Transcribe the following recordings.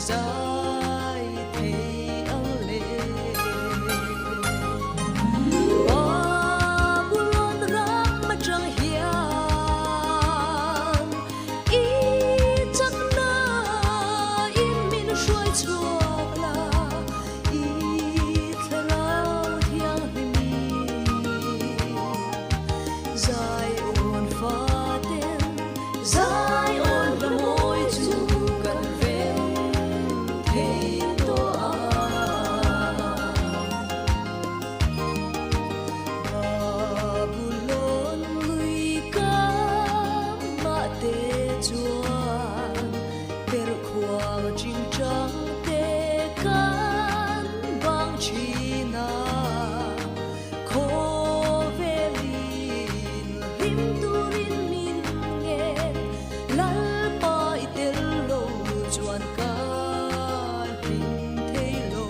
zai thei ang le. Babulon ram atang hian i chakna in min hruai chhuak la, i thlarau thianghlim Zion faten Zion la mawi chu kan rem thei tawh a. Babulon lui kamah te chuan perhkhuang chingchang te kan bang thin a. Khawvelin hlim turin min ngen, Lalpa i tel lo chuan ka hlim thei lo.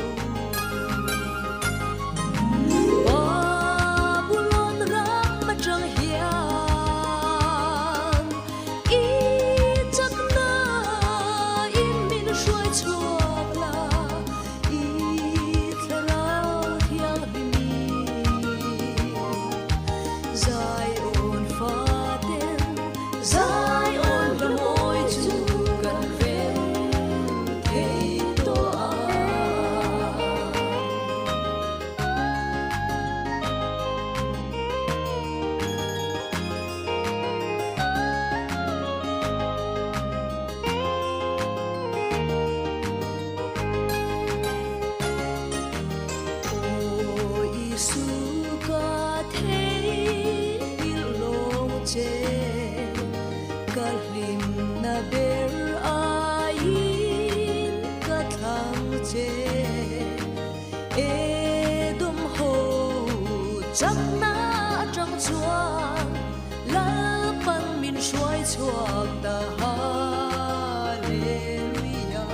Babulon ram atang hian i chakna in min hruai chhuak la. I thlarau thianghlim Zion faten Zion la mawi chu kan rem thei tawh a. Aw Isu ka theihnghilh lawng che, ka hlimna ber aiin ka thlang che. Edom ho chakna atang chuan Lalpan min hruai chhuak ta Hallelujah.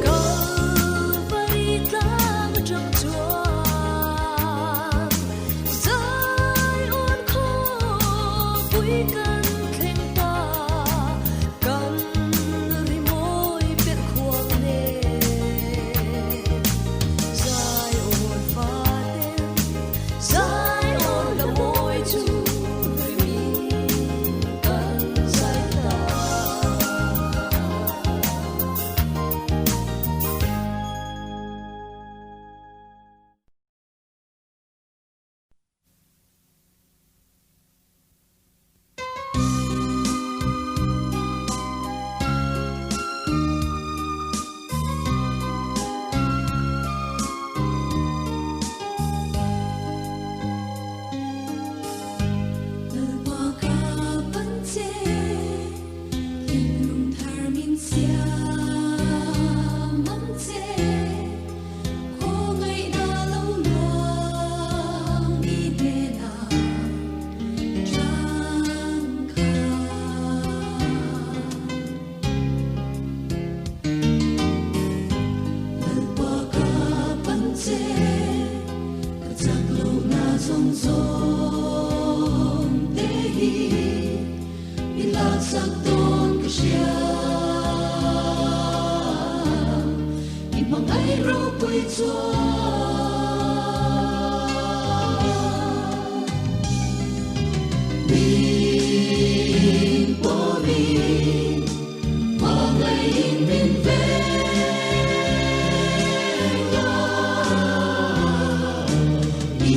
Kalvari tlang atang chuan Zion khawpui kan thleng ta, kan rimawi per khuang nen Zion faten Zion la mawi chu rimin kan zai ta. Lalpa ka pan che, thinlung thar min siam ang che, khawngaihna lo luang i hnenah changkha. Lalpa ka pan che, ka chak lohna zawng zawng te hi min laksak dawn ka hria. I hmangaih ropui chuan min pawmin hmangaihin min veng a. I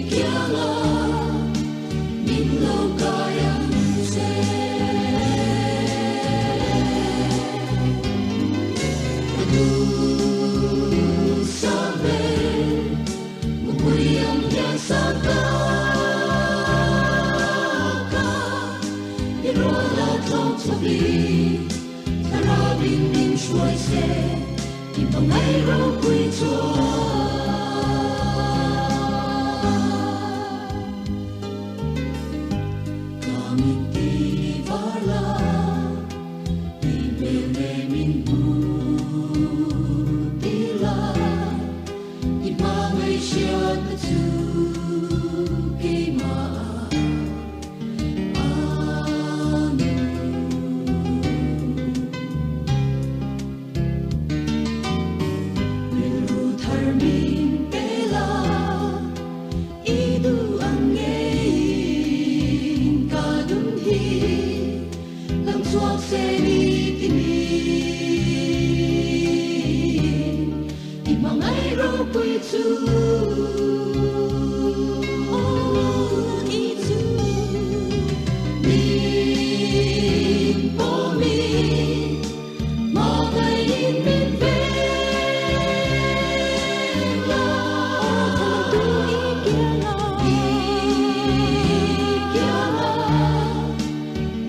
kianga min lo kai ang che. Ka duhsam e, mupui ang hian sa ta ka, i rual a tlawng chawpin, thlarauin min hruai se, i hmangaih ropui chuan. Ka mit ti var la, i hmel ne min hmu ti la, i hmangaih hriatna chu keimah a nung. chu. Aw Lal Isu. Min pawmin hmangaihin min veng la. Aw thlamuantu i kiangah. I kiangah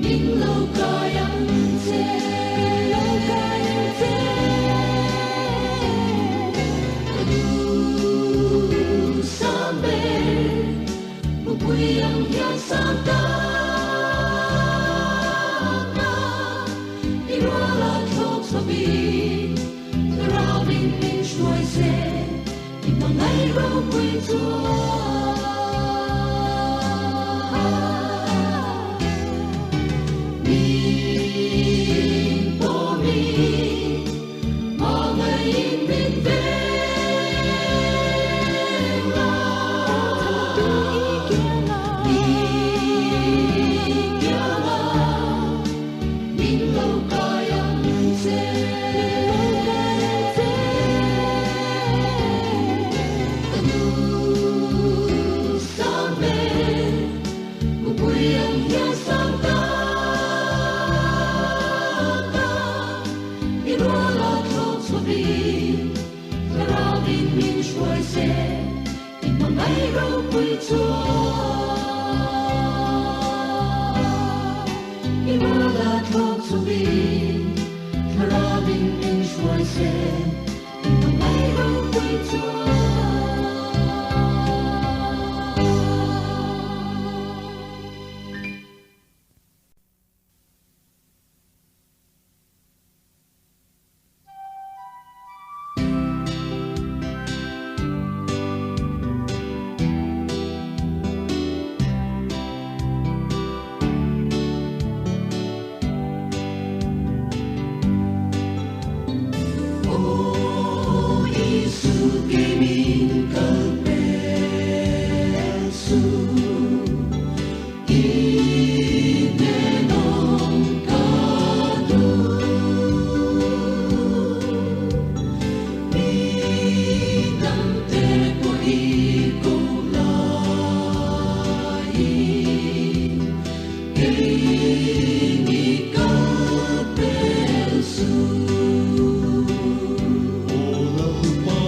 min lo kai ang che. Min lo kai ang che. Ka duh sam ber, mupui ang hian sam tak na. I ruala thlawk chhovin, thlarauin min hruai se, i hmangaih ropui chuan. Min pawmin hmangaihin min veng la. Aw thlamuantu i kiangah. I kiangah min lo kai ang che. Min lo kai ang che. Ka duh sam ber, mupui ang hian sam tak na. I ruala thlawk chhovin, thlarauin min hruai se, i hmangaih ropui chuan. I ruala thlawk chhovin, thlarauin min hruai se, i hmangaih ropui chuan. Aw Isu kei min kal pel suh, i hnen awm ka duh. Mi dangte pawh i ko laiin, kei mi kal pel suh. Aw Lalpa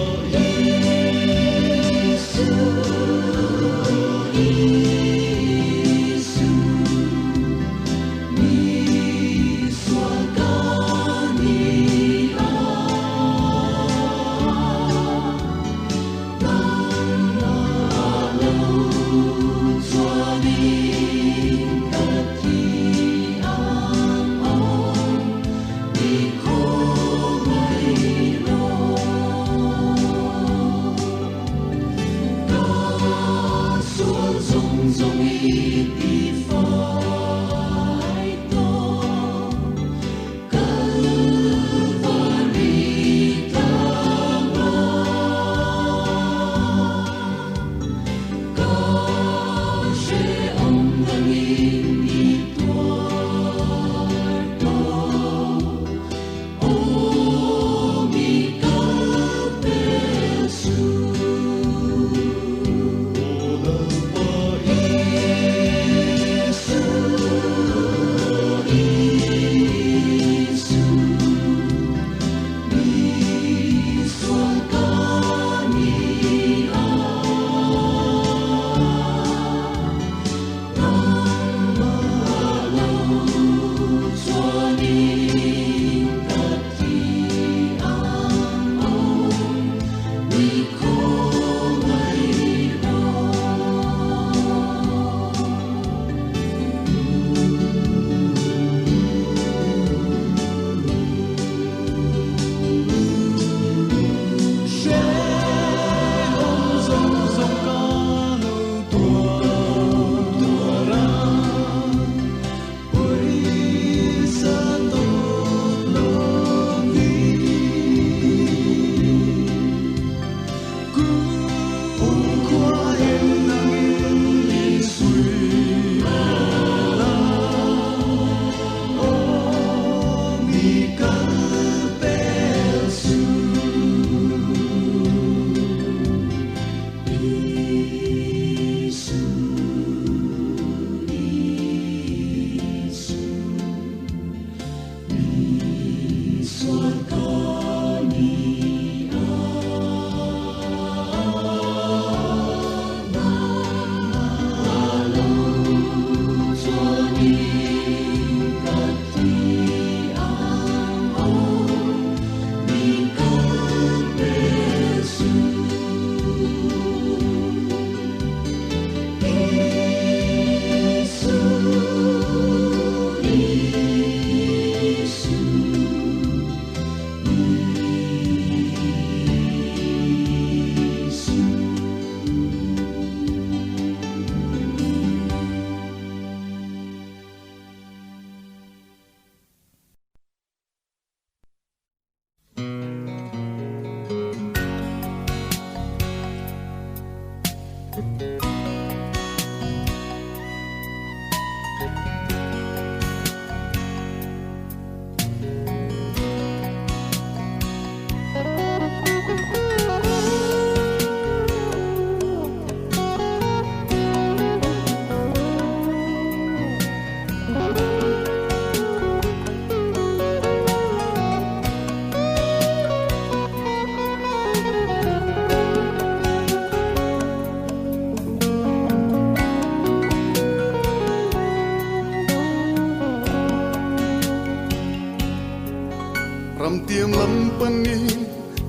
Lalpa ni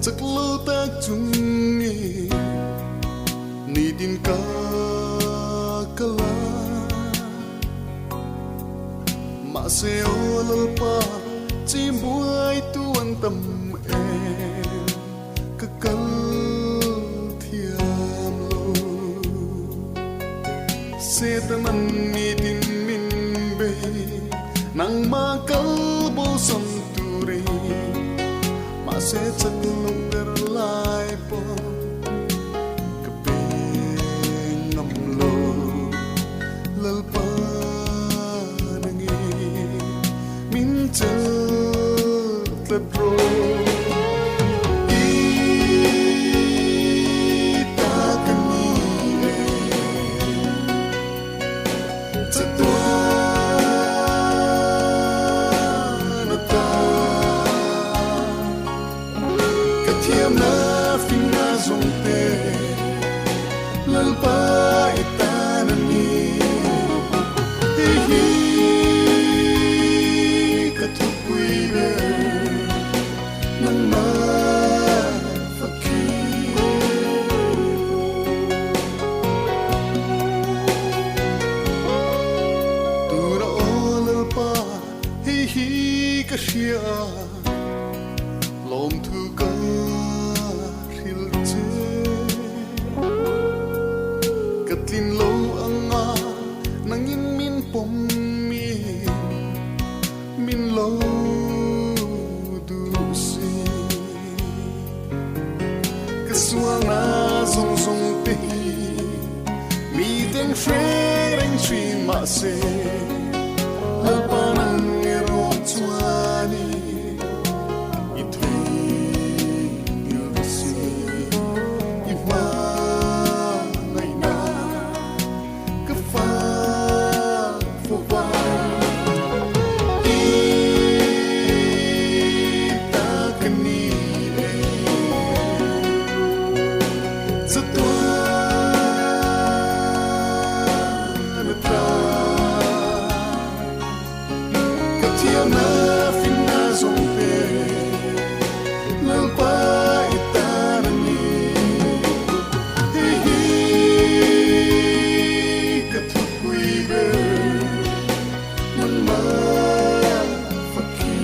chak lo tak chungin nitin ka kal a. Mahse aw Lalpa chimbuai tu an tam em ka kal thiam lo. Setanan nitin min bei nangmah kal bosan turin mahse chak lo ber lai pawh ka pe ngam lo. Lalpa nangin min chelh tlat rawh. I ta ka ni e chatuan ata ka thiamna finna zawng te Lalpa i tan a ni. Hei hi ka thupui ber nangmah fakhi. Tura aw Lalpa hei hi ka hria a, lawmthu ka hrilh che. Ka tlin lo anga nangin min pawm in min lo duh si. Ka sualna zawng zawng te hi mi ten hre reng thin mahse Lalpa nang erawh chuanin i theihngilh si. I hmangaihna ka fak fo va. I ta ka ni e chatuan ata ka thiamna finna zawng te Lalpa i tan a ni. Hei hi ka thupui ber nangmah fakhi.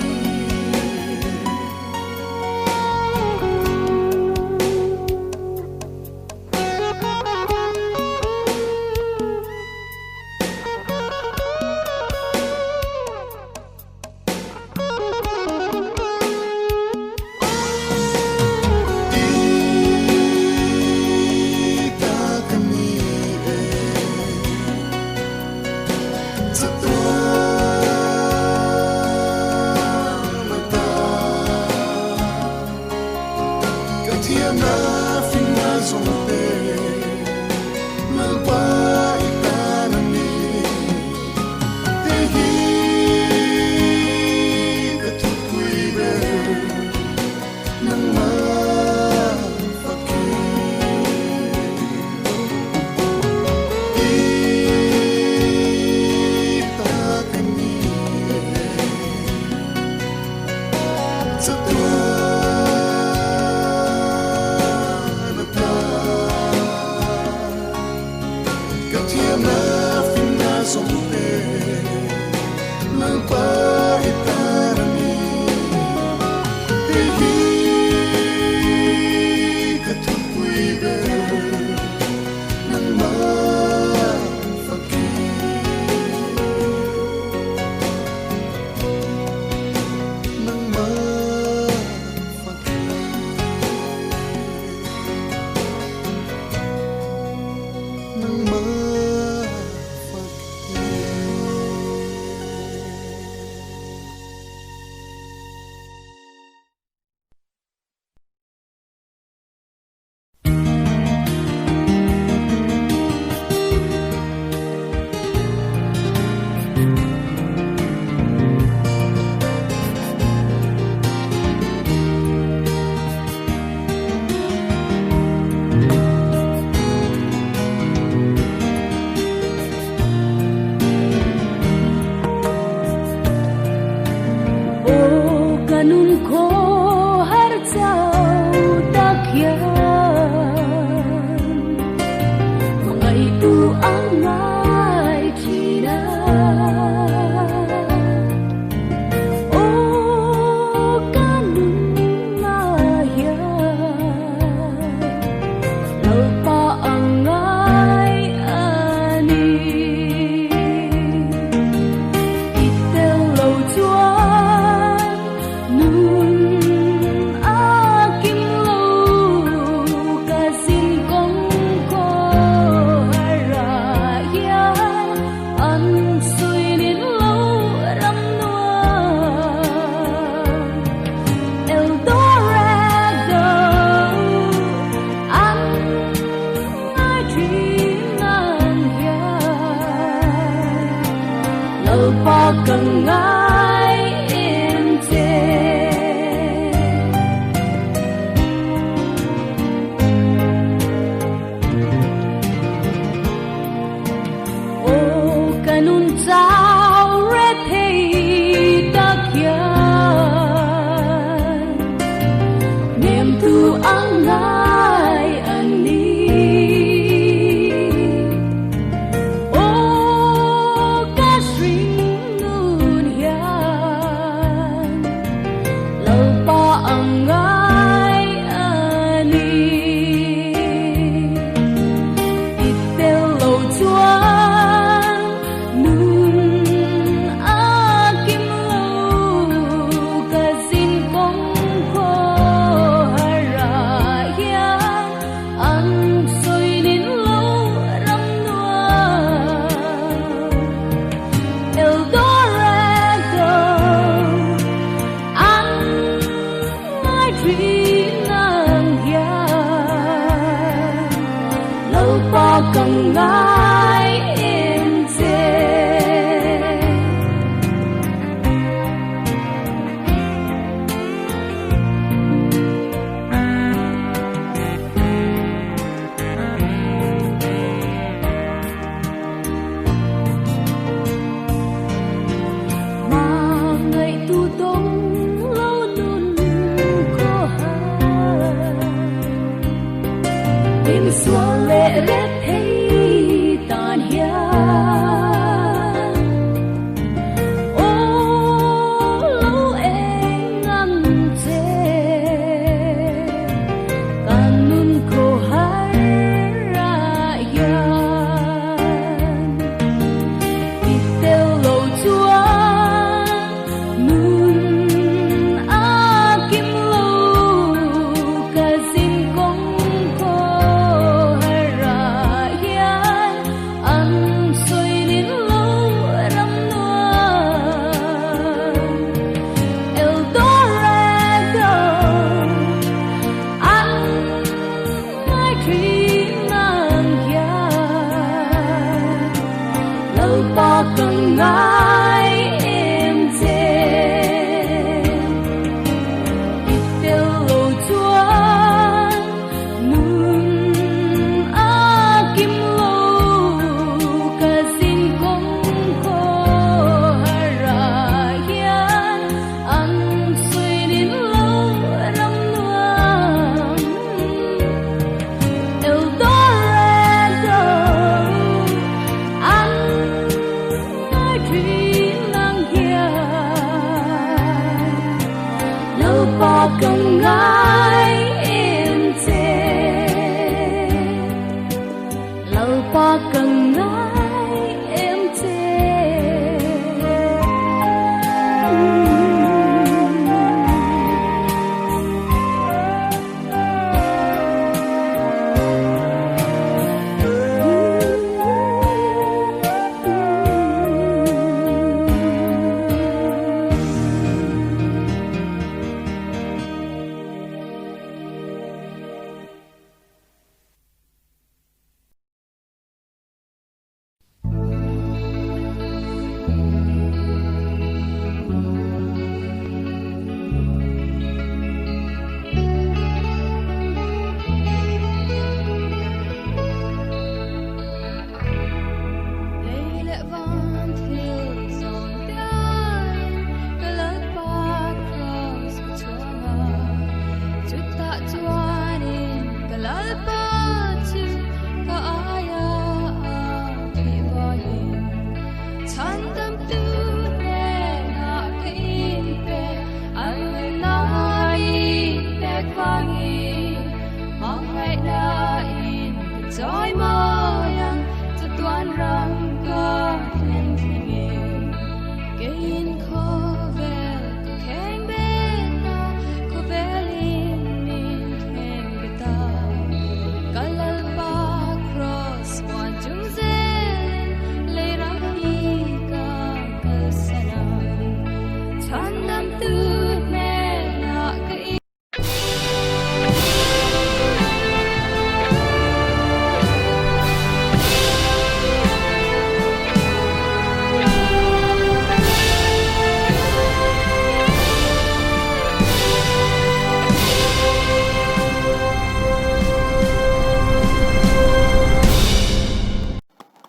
ngai em che.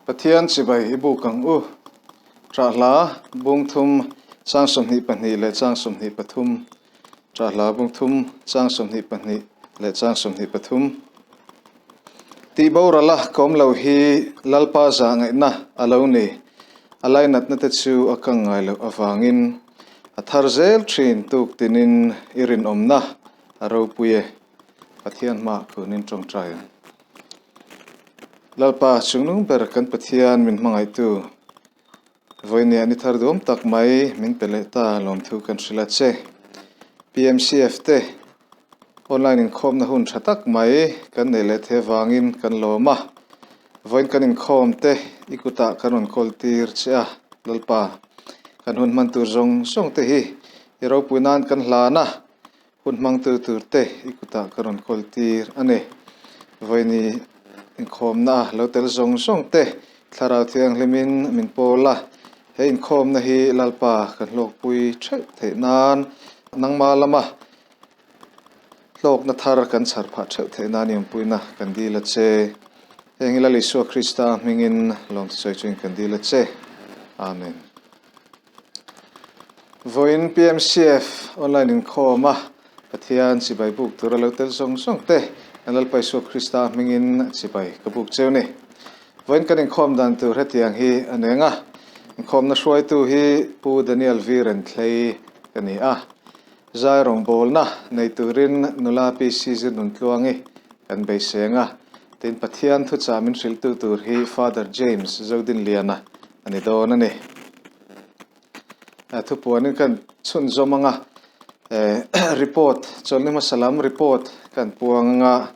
Pathian chibai i buk ang u. Ṭahla bungthum chang 22 leh chang 23. Ṭahla bungthum chang 22 leh chang 23. Tih boral a ka awm lo hi Lalpa zah ngaihna a lo ni. A lainatna te chu a kang ngai loh avangin a thar zel thin tuk tinin i rinawmna a ropui e. Pathian hmaah khunin tawngtai ang. Lalpa chungnung ber kan Pathian min hmangaihtu vawinia ni thar duam tak mai min pe leh ta lawmthu kan hrilh a che. PMCF te online inkhawmna hun tha tak mai kan neih leh the vangin kan lawm a, vawiin kan inkhawm te i kutah kan rawn kawl tir che a, Lalpa kan hun hman tur zawng zawng te hi i ropui nan kan hlan a, Hun hmangtu turte i kutah ka rawn kawl tir a ni. Vawiini. inkhawmna a lo tel zawng zawng te Thlarau Thianghlimin min pawl a, he inkhawmna hi Lalpa kan hlawkpui theuh theih nan nangma lama hlawkna thar kan chhar phah theuh theih nan i awmpuina kan dil a che. Heng hi Lal Isua Krista hmingin lawmthusawi chuin kan dil a che. Amen. Vawiin PMCF online inkhawm a Pathian chibai buk tura lo tel zawng zawng te an Lalpa Isua Krista hmingin chibai ka buk cheu ni. Vawiin kan inkhawm dan tur hetiang hi a neng a, inkhawmna hruaitu hi Pu Daniel V Renthlei ka ni a, zai rawngbawlna nei turin nula PC Zirnuntluangi kan beiseng a, tin Pathian thuchah min hrilhtu tur hi Father James Zodinliana a ni dawn a ni. Thupuanin kan chhunzawm anga report chawlhni hmasa lam report kan puang anga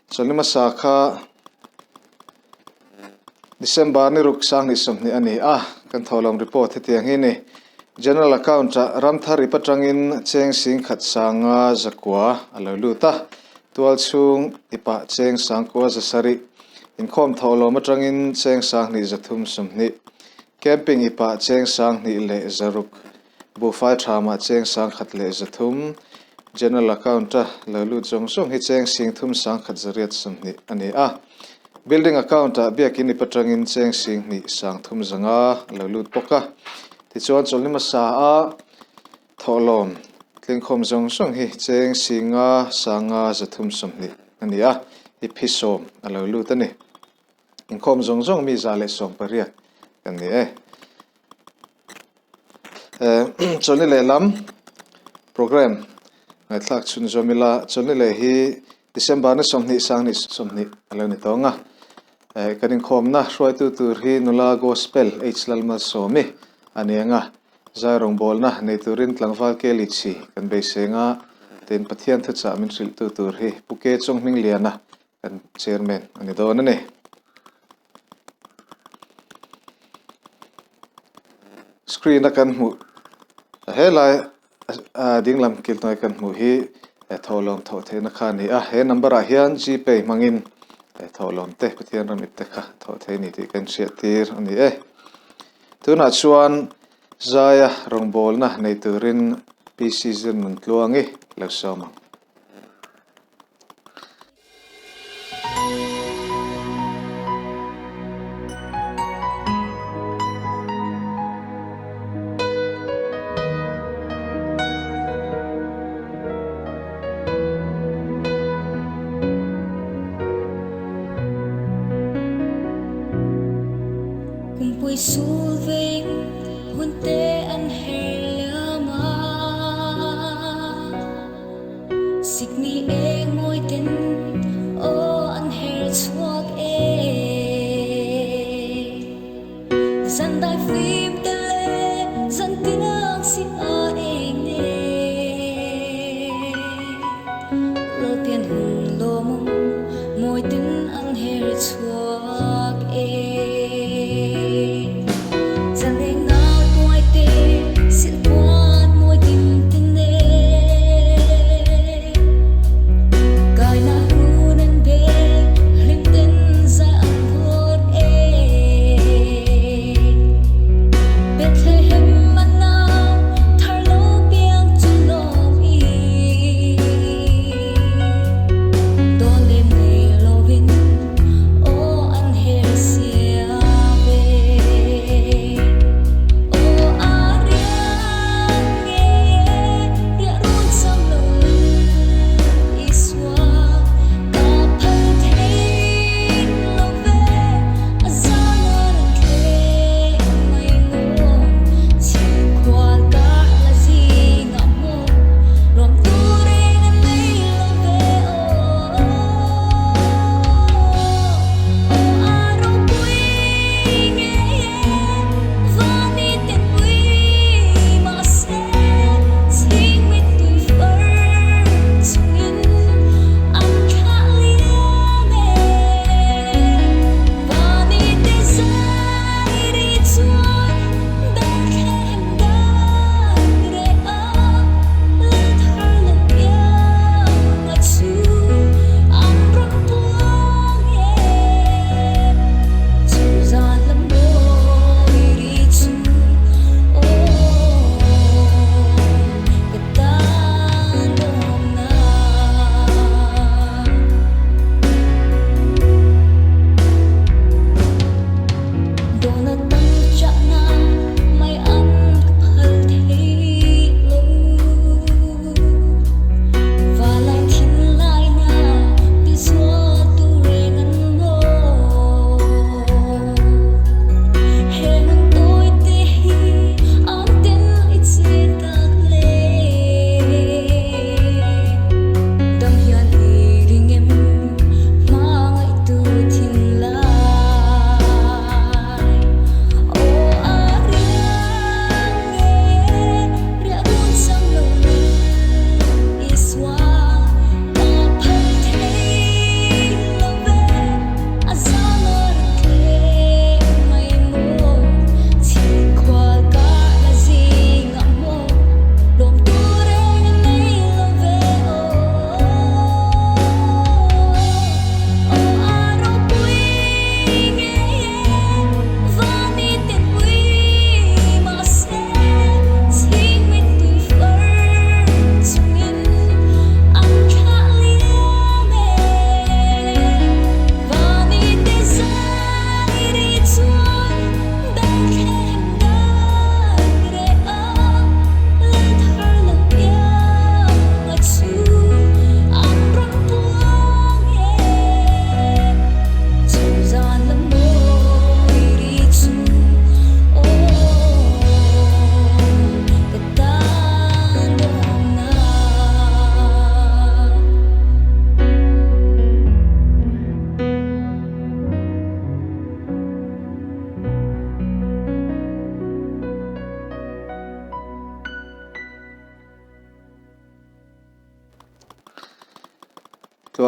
chawlhni hmasa kha December ni ruk sanghnih sawmhnih a ni a kan thawhlawm report hetiang hi a ni General account ah Ramthar ip atangin cheng sing khat sanga zakua a lo lut a tual chhung ipah cheng sangkua zasarih inkhawm thawhlawm atangin cheng sanghnih zathum sawmhnih Camping i pah cheng sanghnih leh zaruk, buhfai thamah cheng sangkhat leh zathum, General Account a lo lut zawng zawng hi cheng singthum sangkhat zariat sawmhnih a ni a. Building Account ah biakin ip atangin cheng singhnih sangthum zanga a lo lut bawk a. Tichuan chawlhni hmasa a thawhlawm tlingkhawm zawng zawng hi cheng singa sanga zathum 20 a ni a, ip hi sawm a lo lut a ni. Inkhawm zawng zawng mi 118 kan ni e. Chawlhni lehlam program ngaihthlak chhunzawm ila chawlhni leh hi December ni 20 sang ni 20 a lo ni tawng a. Kan inkhawmna hruaitu tur hi nula Gospel H Lalmalsawmi a ni ang a. Zai rawngbawlna nei turin tlangval Kelly Chhi kan beiseng a, tin Pathian thuchah min hrilhtu tur hi Pu Ke Chunghmingliana Kan chairman a ni dawn a ni. Screen a kan hmuh helai dinglam kil hnuai kan hmuh hi thawhlawm thawh theihna kha a ni a. He number ah hian gpay hmangin thawhlawm te Pathian ram ip te kha thawh thei a ni tih kan hriat tir a ni e. Tunah chuan zaia rawngbawlna nei turin PC Zirnuntluangi lo sawm ang. Kumpui sul veng hun te an her liam a. Sikni eng mawi ten aw an her chhuak e. Zan dai fim te le zan tiang si a eng e. Lalpian hun lawmawm mawi ten an her chhuak e.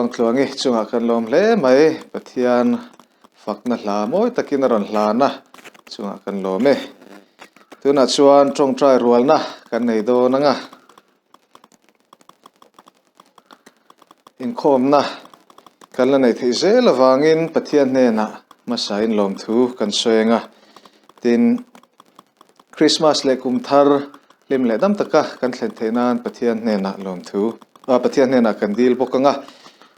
Tluangtluangi chungah kan lawm hle mai. Pathian fakna hla mawi takin a rawn hlan a, chungah kan lawm e. Tunah chuan tawngtai rualna kan nei dawn ang a. Inkhawmna kan la neih theih zel avangin Pathian hnenah hmasain lawmthu kan sawi ang a. Tin, Krismas leh kum thar hlim leh dam taka kan thlen theih nan Pathian hnenah lawmthu ah Pathian hnenah kan dil bawk ang a.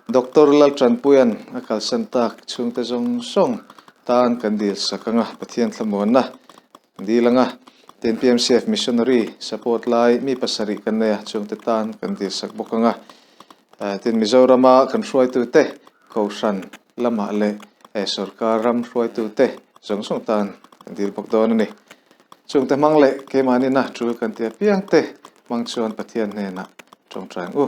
Doctor Laltanpuia'n a kalsan tak chhungte zawng zawng tan kan dil sak ang a, Pathian thlamuanna kan dil ang a. Tin, PMCF Missionary support lai mi pasarih kan nei a, chhungte tan kan dil sak bawk ang a. Tin, Mizorama kan hruaitute Kohhran lamah leh sorkar ram hruaitute zawng zawng tan kan dil bawk dawn a ni. Chungte hmang leh keimahni-na tul kan ti apiangte hmang chuan Pathian hnenah tawngtai ang u.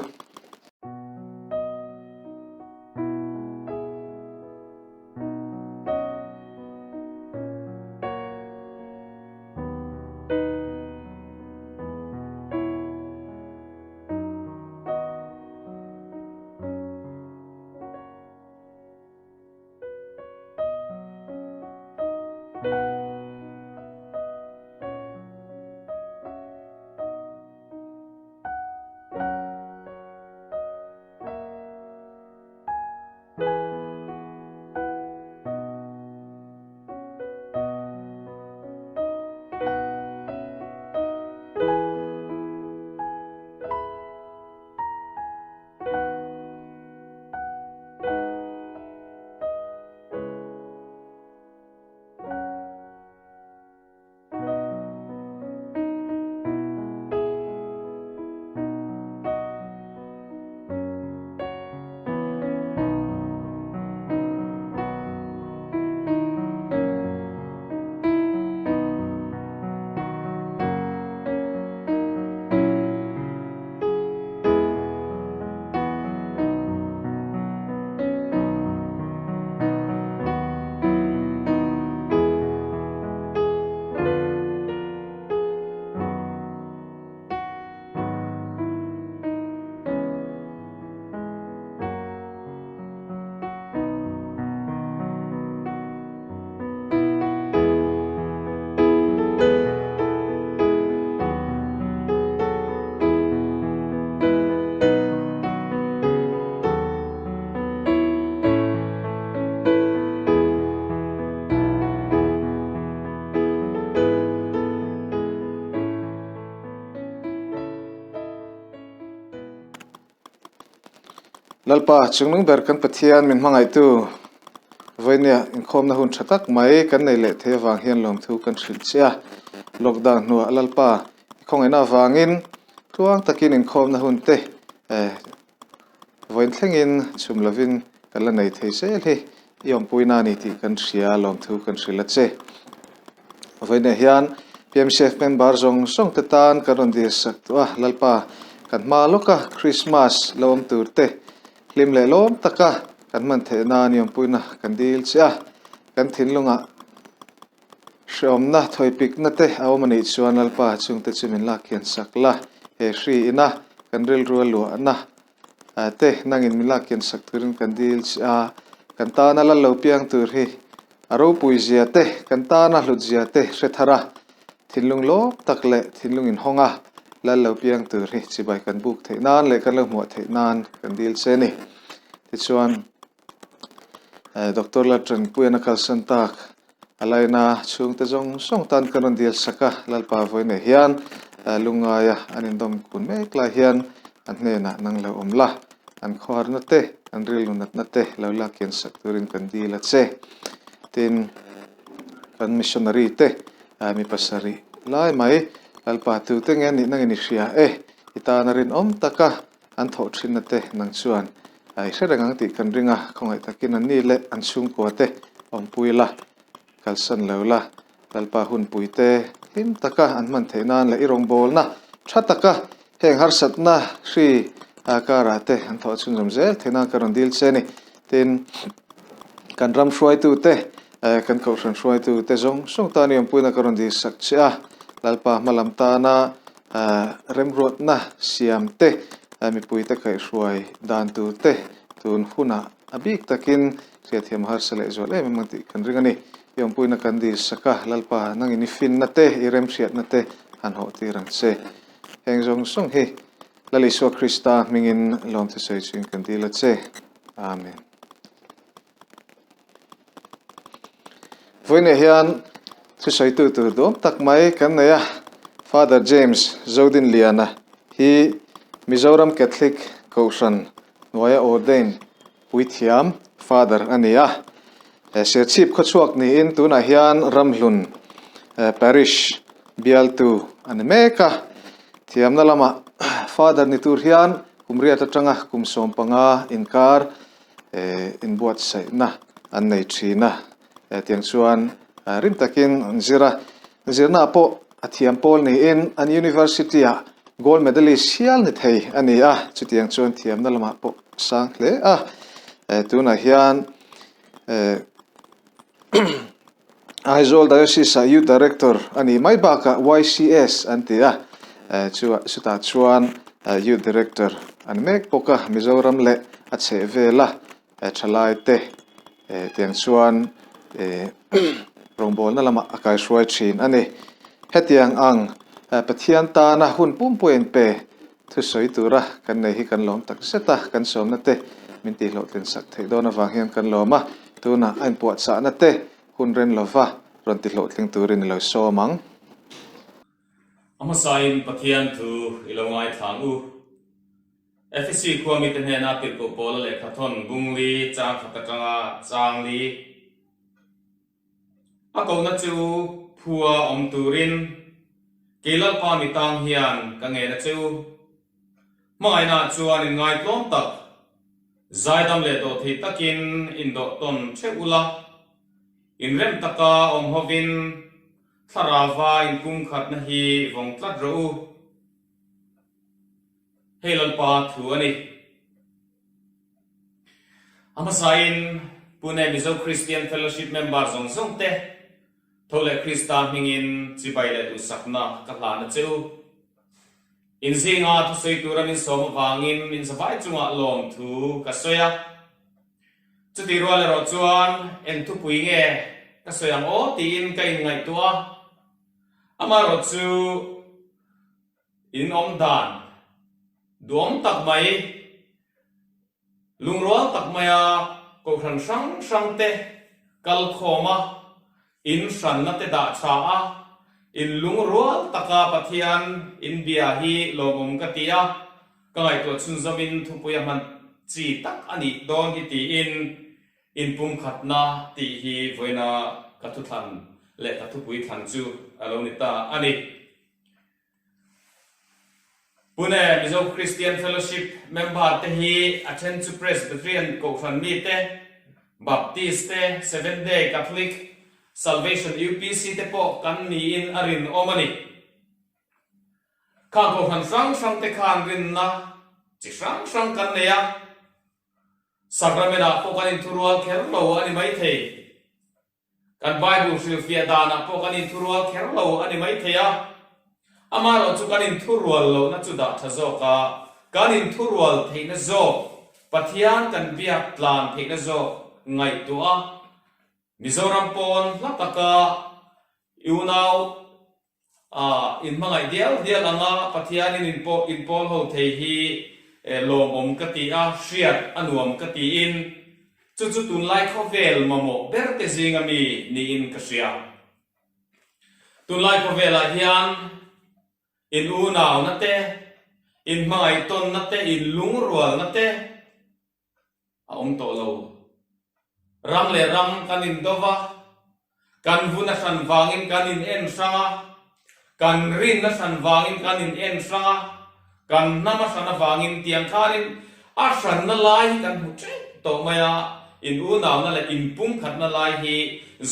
Lalpa, chungnung ber kan Pathian min hmangaihtu vawinia inkhawmna hun tha tak mai kan nei leh thei avang hian lawmthu kan hrilh che a. Lockdown hnuah Lalpa i khawngaihna avangin tluang takin inkhawmna hun te vawiin thlengin chhum lovin kan la nei thei zel hi i awmpuina a ni tih kan hria lawmthu kan hrilh a che. Vawiinah hian PMCF member zawng zawng te tan kan rawn dil sak tawh a, Lalpa kan hma lawka Christmas lo awm tur te hlim leh lawm taka kan hman theih nan i awmpuina kan dil che a, kan thinlungah hreawmna thawipikna te a awm a nih chuan Lalpa chungte chu min lak hian sak la, he hri ina kan rilru a luahna te nangin min lak kian sak turin kan dil che a, kan tana lal lo piang tur hi a ropui zia te, kan tana hlut zia te hre thar a, thinlung lawm tak leh thinlung inhawng a lal lo piang tur hi chibai kan buk theih nan leh kan lo hmuah theih nan kan dil che a ni. Tichuan Doctor Laltanpuian a kalsan tak A laina chhungte zawng zawng tan kan rawn dil sak a, Lalpa vawiinah hian lungngaia an indawm kun mek lai hian an hnenah nang lo awm la, an khawharna te, an rilru natna te lo la kian sak turin kan dil a che. Tin, kan missionary te mi pasarih lai mai Lalpa tute nge nih nangin i hria e, i tana rinawm taka an thawh thinna te nang chuan i hre reng ang tih kan ring a, khawngaih takin an ni leh an chhungkua te awmpui la, kalsan lo la, Lalpa hunpui te hlim taka an hman theih nan leh i rawngbawlna tha taka heng harsatna hri karah te an thawh chhunzawm zel theih nan ka rawn dil che a ni. Tin, kan ram hruaitu te, kan kohhran hruaitu te zawng zawng tan i awmpuina ka rawn dil sak che a, Lalpa hmalam tana Remruatna siam te, mipuite kaihhruai dan tur te, tun hunah a bik takin hriatthiam a harsa lehzual em em ang tih kan ring a ni. I awmpuina kan dil sak a, Lalpa nangin i finna te, i remhriatna te han hawh tir ang che. Heng zawng zawng hi Lal Isua Krista hmingin lawmthu sawi chuin kan dil a che. Amen. Vawiinah hian thusawitu tur duam tak mai kan nei a, Father James Zodinliana hi Mizoram Catholic Kohhran hnuaia ordain puithiam Father a ni a. Serchhip khawchhuak niin tunah hian Ramhlun Parish bialtu a ni mek a. Thiamna lamah Father ni tur hian kum riat atanga kum 15 inkar inbuatsaihna an nei thin a, tiang chuan rim takin an zir a, zirnaah pawh a thiam pawl niin an university ah gold medalist hial ni thei a ni a, chutiang chuan thiamna lamah pawh sang hle a, tunah hian Aizawl Diocese ah Youth Director a nih mai bakah YCS an ti a, chutah chuan Youth Director a ni mek bawk a, Mizoram leh a chhehvela thalai te tiang chuan rawngbawlna lamah a kaihruai thin a ni. Hetiang ang Pathian tana hun pumpuiin pe Thusawi tura kan nei hi kan lawm tak zet a, kan sawmna te min tihhlawhtlin sak theih dawn avang hian kan lawm a, tunah a inpuahchahna te hun ren lova rawn tihhlawhtling turin i lo sawm ang. A hmasain Pathian thu i lo ngaithlang u. Efesi khua mite hnena tirhkoh Paula lehkhathawn Bungli chang khat atanga chang li. A kohna chu phua awm turin kei Lalpa mi tang hian ka ngen a che u. Hmangaihnaah chuan in ngaitlawm tak, zaidam leh dawhthei takin indawh tawn theuh ula, inrem taka awm hovin thlarauva inpumkhatna hi vawng tlat rawh u. Hei Lalpa thu a ni. A hmasain Pune Mizo Christian Fellowship member zawng zawng te tho leh Krista hmingin chibai leh duhsakna ka hlan a che u. In zinga thusawi tura min sawm avangin min zavai chungah lawmthu ka sawi a. Chutih rual erawh chuan eng thupui nge ka sawi ang aw tiin ka inngaihtuah a. Amaherawh chu in awm dan duam tak mai, lungrual tak maia kohhran hrang hrang te kal khawm a, in hranna te dah tha a, in lungrual taka Pathian in bia hi lawmawm ka ti a, ka ngaihtuah chhunzawmin thupui a hman chi tak a nih dawn hi tiin inpumkhatna tih hi vawiina ka thuthlan leh ka thupui thlan chu a lo ni ta a ni. Pune Mizo Christian Fellowship member te hi a then chu Presbyterian Kohhran mi te, Baptist te, Seventh Day Catholic, Salvation UPC te pawh kan niin a rinawm a ni. Khang Kohhran hrang hrang te khan rinna chi hrang hrang kan nei a, Sacrament ah pawh kan inthurual kher lo a ni maithei. Kan Bible hrilhfiah danah pawh kan inthurual kher lo a ni maithei a, amaherawh chu kan inthurual lohna chu dah tha zawk a, kan inthurual theihna zawk, Pathian kan biak tlan theihna zawk ngaihtuah a, Mizoram pawn hla taka unau A inhmangaih dial dial ang a, Pathianin in pawh in pawl ho thei hi lawmawm ka ti a, hriat a nuam ka tiin chu chu tunlai khawvel mamawh ber te zinga mi niin ka hria. Tunlai khawvelah hian in unauna te, in hmangaih tawnna te, in lungrualna te, a awm tawh lo. Ram leh ram kan indo va, kan vun a hran vangin kan in en hrang a, kan rin a hran vangin kan in en hrang a, kan hnam a hran avangin tiang khanin a hranna lai hi kan hmu tep tawh mai a, in unauna leh inpumkhatna lai hi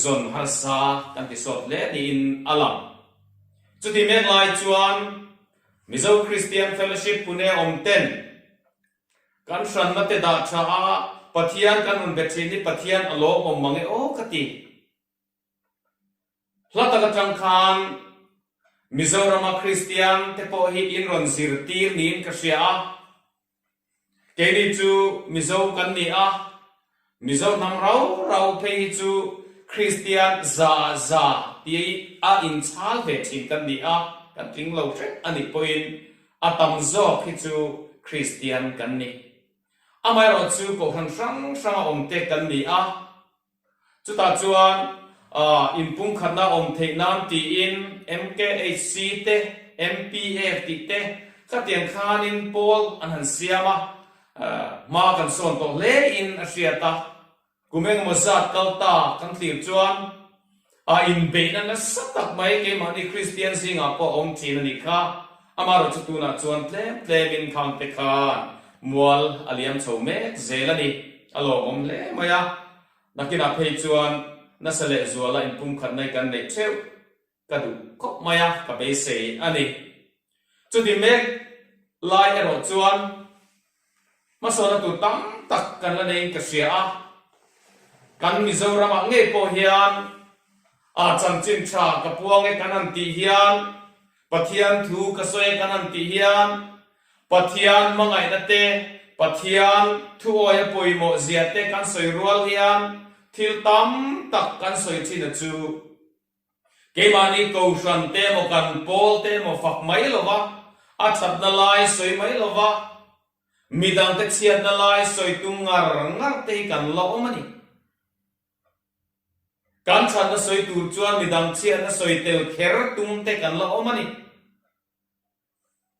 zawn harsa kan ti sawt hle niin a lang. Chuti mek lai chuan Mizo Christian Fellowship Pune awm ten Kan hranna te dah tha a, Pathian kan rawn be thin hi Pathian a lawmawm mang e aw ka ti. Hla tak atang khan Mizorama Kristian te pawh hi in rawn zirtir niin ka hria a. Keini chu Mizo kan ni a, Mizo hnam rau rau phei hi chu Kristian za za ti a inchhal ve thin kan ni a, kan tling lo hrep a nih pawhin a tam zawk hi chu Kristian kan ni. Amaherawhchu Kohhran hrang hranga awmte kan ni a, Chutah chuan inpumkhatna awm theih nan tiin MKHC te, MPF tih te khatiang khanin pawl an han siam a, hma kan sawn tawh hle in a hriat a. Kum engemaw zat kal ta kan thlir chuan a inbeihna nasa tak mai keimahni Kristian zingah pawh a awm thin a nih kha. Amaherawhchu tunah chuan tlem tlemin khangte khan mual a liam chho mek zel a ni. A lawmawm hle mai a. Nakinah phei chuan nasa leh zuala inpumkhatna hi kan neih theuh ka duh khawp mai a, ka beisei a ni. Chuti mek lai erawh chuan hmasawna tur tam tak kan la neiin ka hria a, kan Mizoramah ngei pawh hian a chanchin tha ka puang e kan han tih hian, Pathian thu ka sawi e kan han tih hian, Pathian hmangaihna te, Pathian thuawi a pawimawh zia te kan sawi rual hian thil tam tak kan sawi thin a chu. Keimahni kohhran te emaw kan pawl te emaw fak mai lova, a thatna lai sawi mai lova, midangte chhiatna lai sawi tum ngar ngar te hi kan la awm a ni. Kan thatna sawi tur chuan midang chhiatna sawi tel kher tum te kan la awm a ni.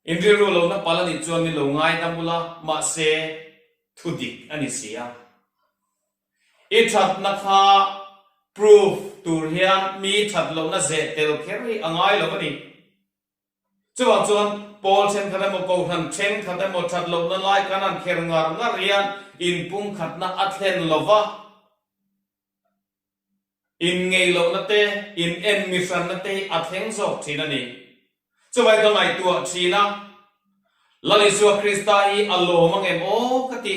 In rilru lohna pal a nih chuan min lo ngaidam ula, mahse thu dik a ni si a. I thatna kha proof tur hian mi that lohna zeh tel kher hi a ngai lo a ni. Chuvang chuan pawl thenkhat emaw kohhran thenkhat emaw that lohna lai kan han kher ngar ngar hian inpumkhatna a thlen lo va. Inngeih lohna te, in en mihranna te hi a thleng zawk thin a ni. Chuvai ka ngaihtuah thin a, Lal Isua Krista hi a lawm ang em aw ka ti.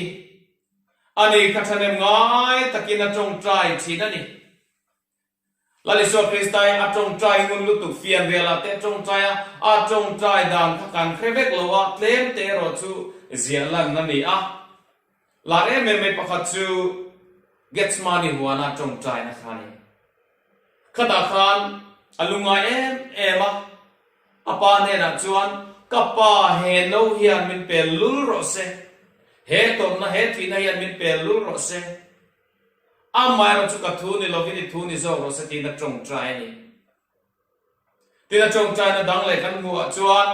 Ani kha thahnem ngai takin a tawngtai thin a ni. Lal Isua Krista hi a tawngtai ngun lutuk fianrialah te a tawngtai a, a tawngtai dan kha kan hre vek lo a, tlem te erawh chu ziah lan a ni a. Lar em em mai pakhat chu Gethsemane huana tawngtaina kha a ni. Khatah khan a lungngai em em a, a pa hnenah chuan, Ka pa, he no hian min pel lul rawh se, he tawrhna, he thihna hian min pel lul rawh se, amaherawhchu ka thu ni lovin i thu ni zawk rawh se tiin a tawngtai a ni. Tin a tawngtaina dang leh kan hmuhah chuan,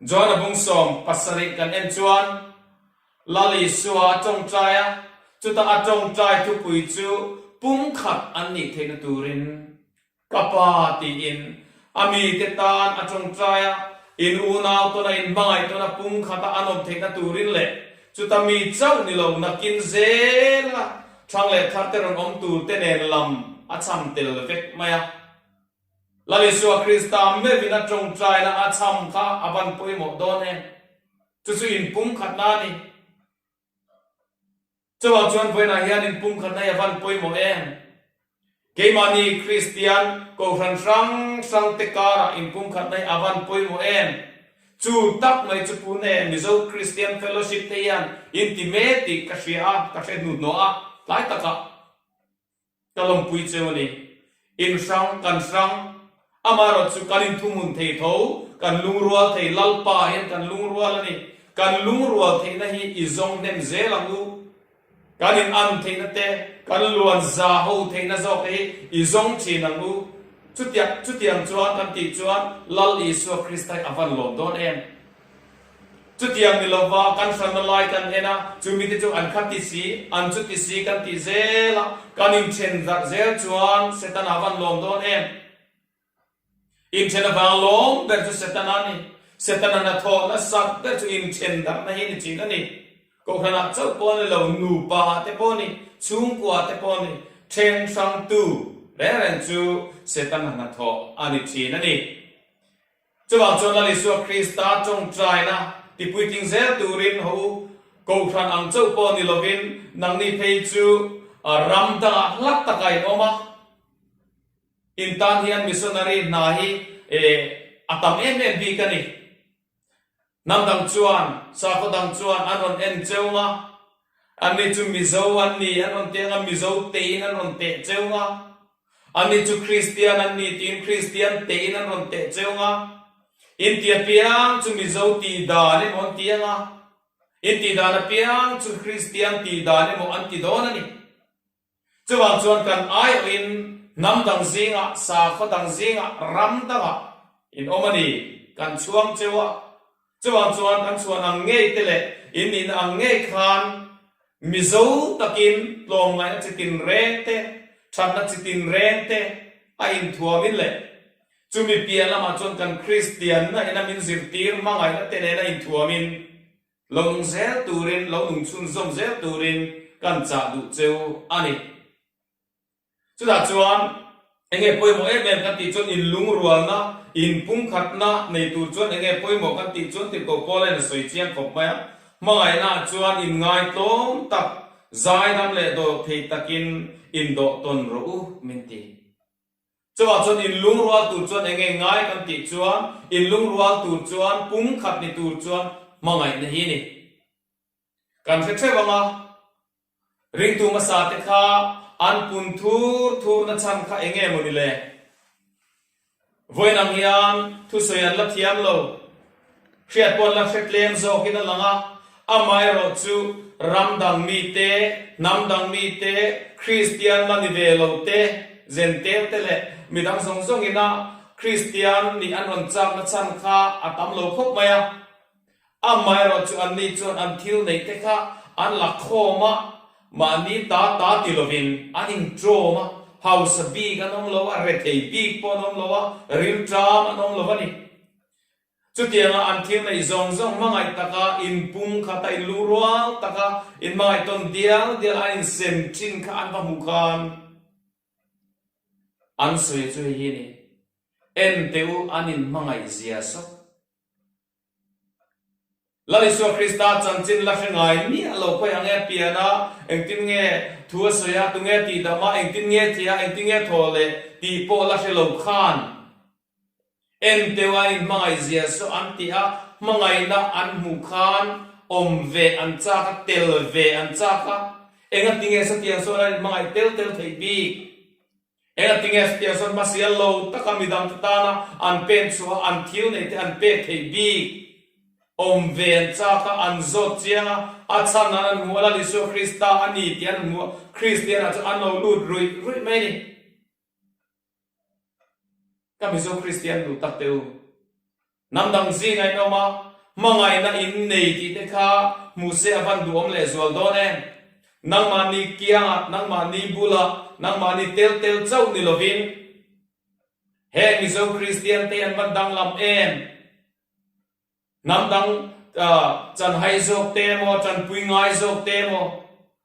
John-a bung 70 kan en chuan Lal Isua a tawngtai a, chutah a tawngtai thupui chu pumkhat an nih theihna turin ka Pa tiin a mite tan a tawngtai a, in unau tawna in hmangaih tawna pumkhata an awm theihna turin leh chuta mi chauh ni lo nakin zela thang leh thar te rawn awm tur te nen lam a cham tel vek mai a. Lal Isua Krista meuhin a tawngtaina a chham kha a van pawimawh dawn em? Chu chu inpumkhatna a ni. Chuvang chuan vawiinah hian inpumkhatna hi a van pawimawh em? Keimahni Kristian Kohhran hrang hrangte karah inpumkhatna hi a van pawimawh em? Chu tak mai chu Pune Mizo Kristian Fellowship te hian inti mek tih ka hria a, ka hre hnuhnawh a, tlai takah. Ka lawmpui cheu a ni. In hrang, kan hrang. Amaherawh chu kan inthumhun thei tho, kan lungrual thei, Lalpa hian kan lungrual a ni. Kan lungrual theihna hi i zawng hnem zel ang u. Kan in an theihna te, kan luan za ho theihna zawk te hi i zawng thin ang u. Chutiang, chutiang chuan kan tih chuan Lal Isua Krista hi a van lawm dawn em? Chutiang ni lova kan hranna lai kan en a, chu mite chu an khat ti si, an chu ti si kan tih zel a, kan inthen zarh zel chuan Setana van lawm dawn em? Inthen avang lawm ber chu Setana a ni. Setana hnathawh nasat ber chu inthen darhna hi ni thin a ni. Kohhranah chauh pawh a ni lo, nupa ah te pawh a ni, chhungkua ah te pawh a ni, then hrangtu reng reng chu Setana hnathawh a ni thin a ni. Chuvang chuan Lal Isua Krista tawngtaina tipuitling zel turin ho u, Kohhran ang chauh pawh ni lovin nangni phei chu ram dangah hlat takah in awm a, in tan hian missionary hna hi a tam em em bik a ni. Hnam dang chuan, sakhaw dang chuan an rawn en cheu nga, anni chu Mizo an ni an rawn ti anga Mizo tein an rawn teh cheu nga, anni chu Kristian an ni tiin Kristian tein an rawn teh cheu nga, inti apiang chu Mizo tih dan emaw an ti anga, inti dan apiang chu Kristian tih dan emaw an ti dawn a ni. Chuvang chuan kan aiawhin hnam dang zingah, sakhaw dang zingah, ram dangah in awm a ni, kan chhuang cheu a. Chuvang chuan kan chhuan ang ngei te leh in nihna ang ngei khan Mizo takin tlawmngaihna chi tinreng te, thatna chi tinreng te a inthuamin leh chumi piah lamah chuan kan Kristianna ina min zirtir hmangaihna te nena inthuamin Lo nung zel turin, lo nung chhunzawm zel turin kan chah duh cheu a ni. Chutah chuan enge pawimawh em em kan tih chuan inlungrualna, inpumkhatna nei tur chuan enge pawimawh kan tih chuan tirhkoh Paulain a sawi chiang khawp mai a, hmangaihnaah chuan inngaitlawm tak, zaidam leh dawh thei takin indawh tawn rawh u min ti. Chuvang chuan inlungrual tur chuan eng nge ngai kan tih chuan inlungrual tur chuan pumkhat ni tur chuan hmangaihna hi ni. Kan hre theuh ang a, ringtu hmasa te kha an pun thur thur na chhan kha eng nge maw ni le? Vawiin ang hian thusawi an la thiam lo. Hriat pawh an la hre tlem zawkin a lang a, amaherawh chu ram dang mite, hnam dang mite, Kristian la ni ve lo te, Zentel te leh midang zawng zawngina Kristian nih an rawn chakna chhan kha a tam lo khawp mai a. Amaherawh chu anni chuan an thil neih te kha an la khawm a, mahni ta ta ti lovin an inṭawm a, hausa bik an awm lo a, rethei bik pawh an awm lo a, rilṭam an awm lo a ni. Chutianga an thil neih zawng zawng hmangaih taka inpum khata inlu rual taka inhmangaih tawn dial dial an insem thin kha an va hmuh khan an sawi chu hei hi a ni, En teh u an inhmangaih zia sawk. Lal Isua Krista chanchin la hre ngai miah lo khawi ang e pian a, engtin nge thu a sawi a, tunge tihdam a, engtin nge thih a, engtin nge thaw leh tih pawh la hre lo khan. Enteu a inhmangaih zia saw an ti a, hmangaihna an hmuh khan awm ve an chak a, tel ve an chak a. Engati nge satiang sawn an inhmangaih tel tel theih bik? Engati nge satiang sawn hmasial lo taka midangte tana an pen chhuah a, an thil neih te an pek theih bik? Awm ve an chak a, an zawt chiang a, a chhan an an hmuh a, Lal Isua Krista a ni tih an hmuh a, Kristianah chuan an lo lut ruih ruih mai a ni. Ka Mizo Kristian duh tak teh u. Hnam dang zingah in awm a, hmangaihna in nei tih te kha hmuh se a van duhawm leh zual dawn em? Nangmahni kiangah, nangmahni bulah, nangmahni tel tel chauh ni lovin heng Mizo Kristian te an van danglam em? Hnam dang chanhai zawk te emaw, tanpui ngai zawk te emaw,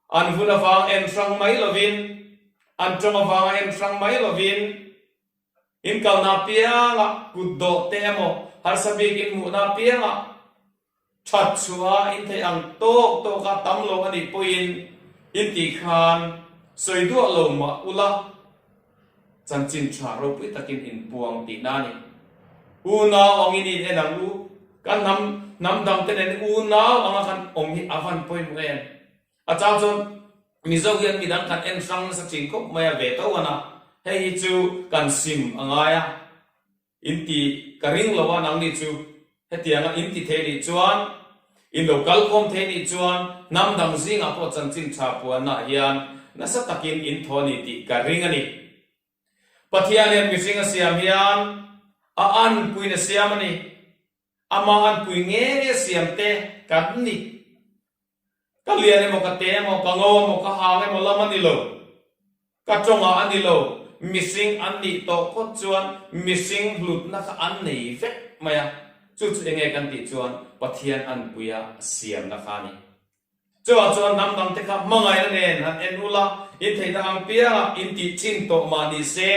an vun avang en hrang mai lovin, an tawng avanga en hrang mai lovin, in kalna apiangah kut dawh te emaw, harsa bik in hmuhna apiangah that chhuah in theih ang tawk tawka tam lo a nih pawhin in tih khan sawi duah lo mah ula. Chanchin tha ropui takin inpuang tihna a ni. Unau angin i in en ang u. Kan hnam hnam dangte nen unau anga kan awm hi a van pawimawh em? A chang chuan Mizo hian midang kan en hrang nasa thin khawp mai a ve tho an a, hei hi chu kan sim a ngai a. In ti ka ring lo a nangni chu hetianga in ti thei nih chuan, in lo kal khawm thei nih chuan hnam dang zingah pawh chanchin tha puannaah hian nasa takin in thaw a ni tih ka ring a ni. Pathian hian mihring a siam hian a anpuiin a siam a ni. Amah anpui nge nge siam te kan ni. Ka lian emaw ka te emaw ka ngo emaw ka hang emaw lam a ni lo. Ka tawngah a ni lo. Mihring an nih tawh phawt chuan mihring hlutna kha an nei vek mai a. Chu chu enge kan tih chuan Pathian anpuia siamna kha a ni. Chuvang chuan hnam dangte kha hmangaihna nen han en ula, in theihna ang piangah in tih chin tawh mah ni se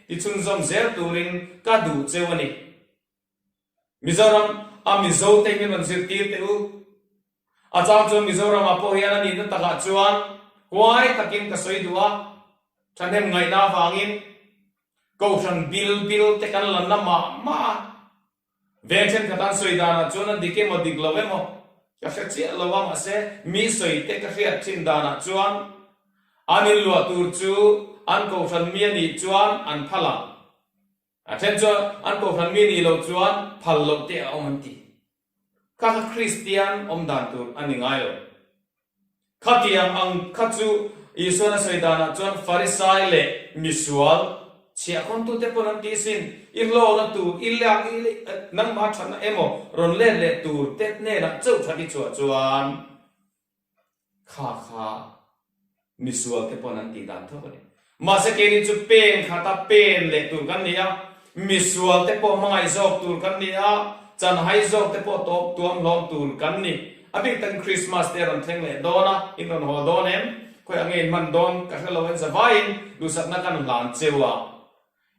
ti chhunzawm zel turin ka duh cheu a ni. Mizoram a Mizo te min rawn zirtir teh u. A chang chuan Mizoram ah pawh hian a nihna takah chuan huai takin ka sawi duh a, thahnem ngaihna avangin Kohhran bil bil te kan la na mah mah a. Veng thenkhat an sawi danah chuan a dik emaw dik lo emaw ka hre chiah lo a, mahse mi sawi te ka hriat thin danah chuan an inluah tur chu an kohhran mi a nih chuan an phal ang. A then chuan an kohhran mi nih loh chuan phal loh te a awm an ti. Kha kha Kristian awm dan tur a ni ngai lo. Khatiang ang kha chu Isuan a sawi danah chuan Farisai leh misual chhiahkhawntute pawn an ti sin, i hlawhna tur, i lak, i nangmah thatna emaw rawn let leh tur te hnenah chauh that i chhuah chuan Kha kha misual te pawn an tih dan tho a ni. Mahse keini chu pen khata pen leh tur kan ni a, misual te pawh hmangaih zawk tur kan ni a, chanhai zawk te pawh tawp tuam hlawm tur kan ni. A bik takin Christmas te a rawn thleng leh dawn a, in rawn haw dawn em? Khawiah nge in hman dawn ka hre lo en zavaiin duhsakna kan hlan cheu a.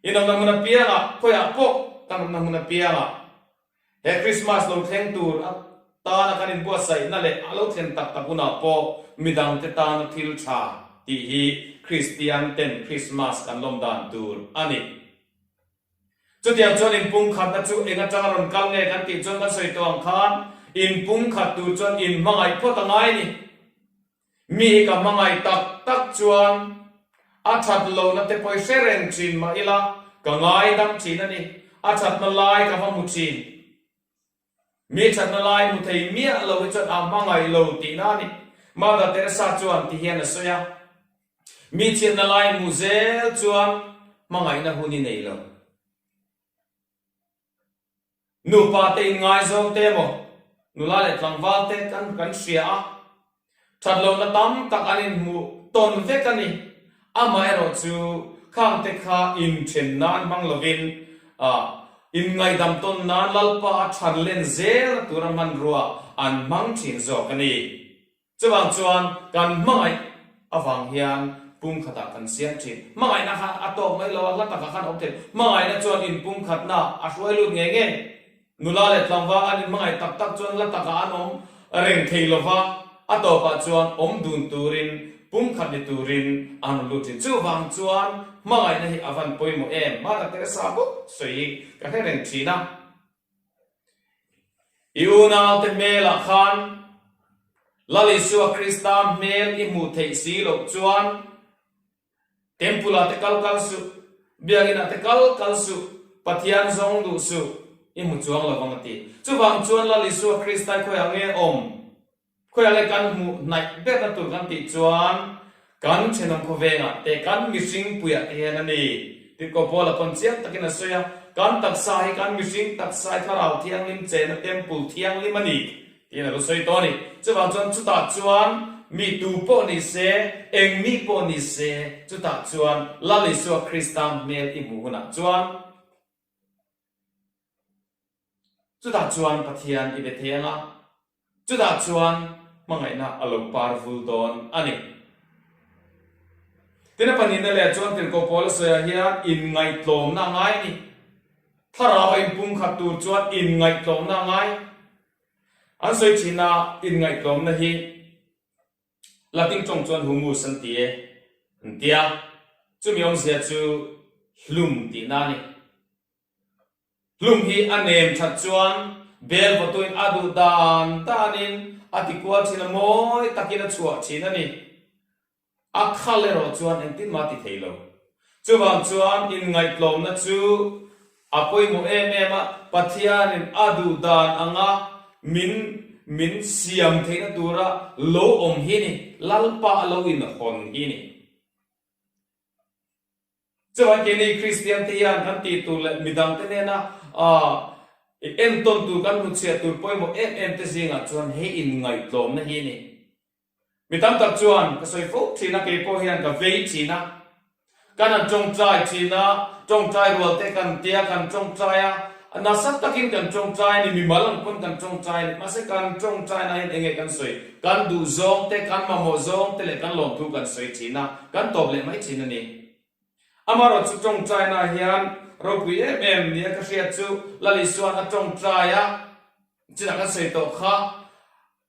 In awmna hmun apiangah, khawiah pawh kan awmna hmun apiangah He Krismas lo thleng tur atana kan inbuatsaihna leh a lo thlen tak tak hunah pawh midangte tana thil tha tih hi Kristian ten Krismas kan lawm dan tur a ni. Chutiang chuan inpumkhatna chu eng atanga rawn kal nge kan tih chuan kan sawi tawh ang khan inpumkhat tur chuan inhmangaih phawt a ngai a ni. Mi hi ka hmangaih tak tak chuan a that lohna te pawh i hre reng thin mah ila ka ngaidam thin a ni. A thatna lai ka va hmu thin. Mi thatna lai hmu thei miah lo hi chuan a hmangaih lo tihna a ni. Mother Teresa chuan ti hian a sawi a, Mi chhiatna lai hmuh zel chuan hmangaihna hun i nei lo. Nupa te inngaizawng te emaw, nula leh tlangval te kan kan hria a, that lohna tam tak an inhmuh tawn vek a ni. Amaherawh chu khang te kha inthen nan hmang lovin inngaihdam tawn nan Lalpa a than len zelna tura hmanrua an hmang thin zawk a ni. Chuvang chuan kan hmangaih avang hian pumkhatah kan siam thin. Hmangaihna kha a tawk mai lo a, hla takah khan a awm thei. Hmangaihna chuan inpumkhatna a hruai lut ngei ngei. Nula leh tlangval an inhmangaih tak tak chuan hla takah an awm reng thei lo va, a tawpah chuan awm dun turin, pumkhat ni turin an rawn lut thin. Chuvang chuan hmangaihna hi a van pawimawh em? Mother Teresa bawk sawi hi ka hre reng thin a. I unaute hmelah khan Lal Isua Krista hmel i hmuh theih si loh chuan Temple ah te kal kal suh, Biakinn ah te kal kal suh, Pathian zawng duh suh, i hmu chuang lo vang a ti. Chuvang chuan Lal Isua Krista i khawiah nge awm? Khawiah leh kan hmuh hnaih berna tur kan tih chuan kan thenawm khawvengah te, kan mihring puiah te hian a ni. Tirhkoh Paula pawn chiang takin a sawi a, kan taksa hi kan mihring taksa hi Thlarau Thianghlim chena temple thianghlim a ni tiin a lo sawi tawh a ni. Chuvang chuan chutah chuan mi tu pawh ni se, eng mi pawh ni se, chutah chuan Lal Isua Krista hmel i hmuh hunah chuan, Chutah chuan Pathian i be thei ang a, chutah chuan hmangaihna a lo par vul dawn a ni. Tin a pahnihna leh chuan Tirhkoh Paula sawiah hian inngaihtlawmna a ngai a ni. Thlarau a inpumkhat tur chuan inngaihtlawmna a ngai. An sawi thin a, inngaihtlawmna hi Latin tawng chuan humus an ti e an ti a, chumi awmzia chu hlum tihna a ni. Hlum hi a nem that chuan bel vawtuin a duh dan danin a ti kual thin a, mawi takin a chhuah thin a ni. A khal erawh chuan engtin mah a ti thei lo. Chuvang chuan inngaihtlawmna chu a pawimawh em em a, Pathianin a duh dan anga min min siam theihna tura lo awm hi a ni, Lalpa a lo inhawn hi a ni. Chuvang keini Kristian te hian kan tih tur leh midangte nena entawn tur kan hmuchhiah tur pawimawh em em te zingah chuan hei inngaihtlawmna hi a ni. Mi tam tak chuan ka sawi fo thin a, kei pawh hian ka vei thin a, kan han tawngtai thin a, tawngtai rual te kan tia kan tawngtai a, nasa takin kan tawngtai a ni, mimal ang pawn kan tawngtai a ni, mahse kan tawngtaina hian enge kan sawi, kan duh zawng te, kan mamawh zawng te leh kan lawmthu kan sawi thin a, kan tawp leh mai thin a ni. Amaherawh chu tawngtaina hian ropui em em nia ka hriat chu Lal Isua'n a tawngtai a, chinah kan sawi tawh kha,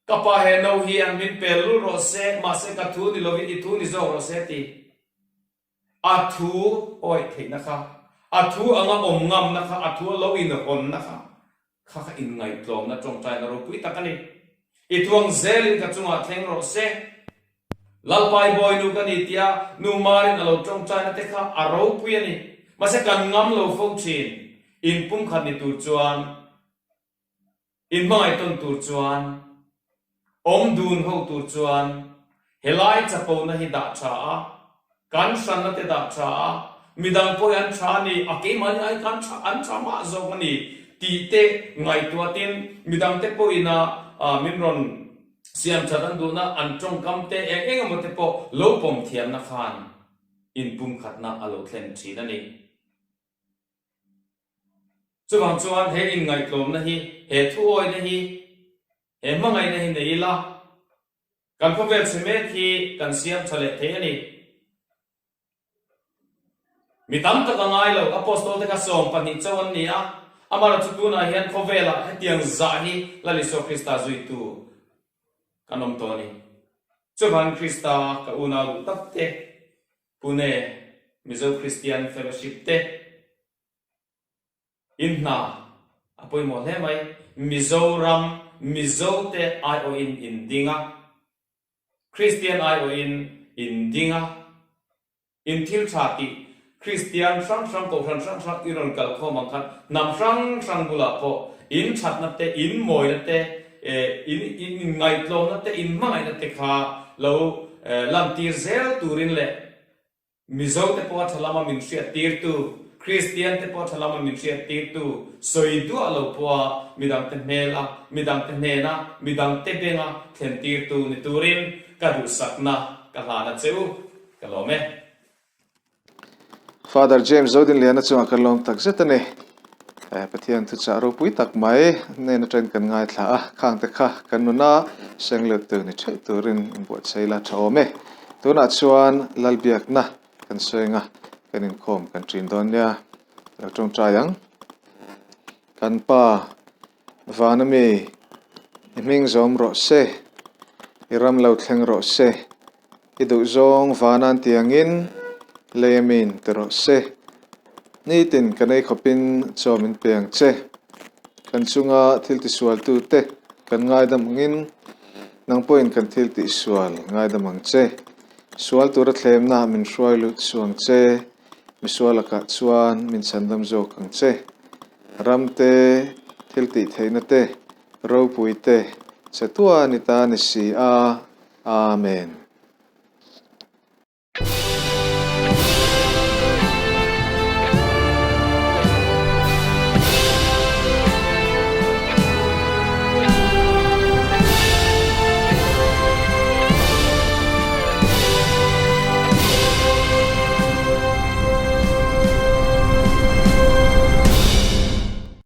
Ka pa he no hi an min pel lul rawh se, mahse ka thu ni lovin i thu ni zawk rawh se ti. A thu awih theihna kha, a thu anga awm ngamna kha, a thu a lo inhawnna kha. Kha kha inngaihtlawmna tawngtaina ropui tak a ni. I tuang zelin ka chungah thleng rawh se. Lalpai Bawinu ka ni tia Nu Marin a lo tawngtaina te kha a ropui a ni. Mahse kan ngam lo fo thin. Inpumkhat ni tur chuan Inhmangaih tawn tur chuan, awm dun ho tur chuan helai chapona hi dah tha a, kan hranna te dah tha a, midang pawh hi an tha a ni, a keimahni ai khan tha an tha mah zawk a ni tih te ngaihtuatin midangte pawhin a min rawn siam that an duhna an tawngkam te eng eng emaw te pawh lo pawm thiamna khan inpumkhatna a lo thlen thin a ni. Chuvang chuan he inngaihtlawmna hi, he thuawina hi, he hmangaihna hi nei ila, kan khawvel chhe mek hi kan siam tha leh thei a ni. Mi tam tak a ngai lo, Apostol te kha 12 chauh an ni a, amaherawhchu tunah hian khawvelah hetiang zah hi Lal Isua Krista zuitu kan awm tawh a ni. Chuvangin Krista ka unau duh tak te, Pune Mizo Christian Fellowship te in hna a pawimawh hle mai. Mizoram Mizo te aiawhin in ding a, Christian aiawhin in ding a, in thil tha tih Christian hrang hrang kohhran hrang hrang i rawn kal khawm ang khan hnam hrang hrang bulah pawh in thatna te, in mawina te, in inngaihtlawmna te, in hmangaihna te kha lo lantir zel turin leh Mizo te pawh a tha lama min hriattirtu, Kristian te pawh a tha lama min hriattirtu, sawi duah lo pawha midangte hmela, midangte hnena, midangte benga thlentirtu ni turin ka duhsakna ka hlan a che u, ka lawm e. Father James Zodinliana chungah kan lawm tak zet a ni. Eh, Pathian thuchah ropui tak mai hnen atangin kan ngaithla a, khangte kha kan nuna senglut tur ni theih turin inbuatsaih ila tha awm e. Tunah chuan Lalbiakna kan sawi anga kan inkhawm kan ṭin dawn nia, lo ṭawngṭai ang. Kan Pa, vana mi, i hming zawm rawh se, i ram lo thleng rawh se. I duhzawng vanan tiangin lei a min ti rawh se. Nitin kan ei khawpin chaw min pe ang che. Kan chunga thil tisualtute kan ngaidam angin nang pawhin kan thil tihsual ngaidam ang che. Sual tura thlemna min hruai lut suh ang che. Misual lakah chuan min chhandam zawk ang che. Ram te, thil tihtheihna te, ropui te, chatuan i ta ni si a. Amen.